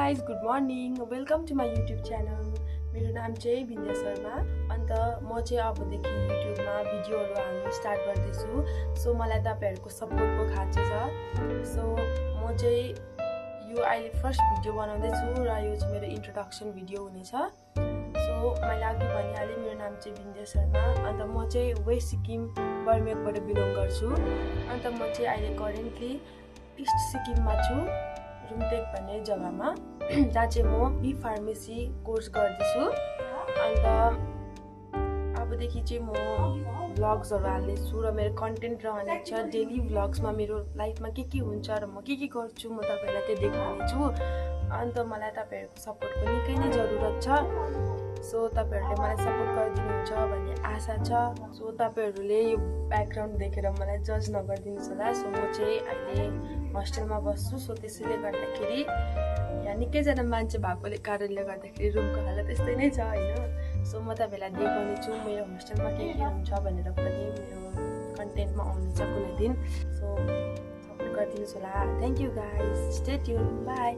guys, good morning. Welcome to my YouTube channel. मेरो नाम चाहिँ बिन्द्या शर्मा अन्त म चाहिँ अबदेखि युट्युबमा भिडियोहरु हाल्न स्टार्ट गर्दैछु। सो मलाई तपाईहरुको सपोर्टको खाँचो छ। सो म चाहिँ यो अहिले फर्स्ट भिडियो बनाउँदै छु र यो चाहिँ मेरो इन्ट्रोडक्सन भिडियो हुनेछ। सो मैले अघि भनिहालेँ मेरो नाम चाहिँ बिन्द्या शर्मा अन्त म चाहिँ वेस्ट सिक्किम बर्मेकबाट बिलोङ गर्छु। अन्त म चाहिँ अहिले करेन्टली ईस्ट सिक्किममा छु, रुमटेक भन्ने जग्गामा, जहाँ चाहिँ म बी फार्मेसी कोर्स गर्दैछु। अन्त अबदेखि चाहिँ म भ्लग्सहरु हाल्नेछु र मेरो कन्टेन्ट रहनेछ। डेली भ्लग्समा मेरो लाइफमा के हुन्छ र म के गर्छु म तपाईहरुलाई त्यो देखाउनेछु। अन्त मलाई तपाईहरुको सपोर्टको निकै नै जरुरत छ। सो तपाईहरुले मलाई सपोर्ट गरिदिनुहुन्छ भन्ने आशा छ। सो तपाईहरुले यो ब्याकग्राउन्ड देखेर मलाई जज नगरिदिनुस् होला। सो म चाहिँ अहिले हस्टेलमा बस्छु। सो त्यसैले गर्दाखेरि यहाँ निकैजना मान्छे भएकोले कारणले गर्दाखेरि रुमको हालत यस्तै नै छ हैन। सो म तपाईहरुलाई देखाउने छु मेरो हस्टेलमा के हुन्छ भनेर पनि मेरो कन्टेन्टमा आउनेछ कुनै दिन। सो सपोर्ट गरिदिनुस् होला। Thank you guys, stay tune, by.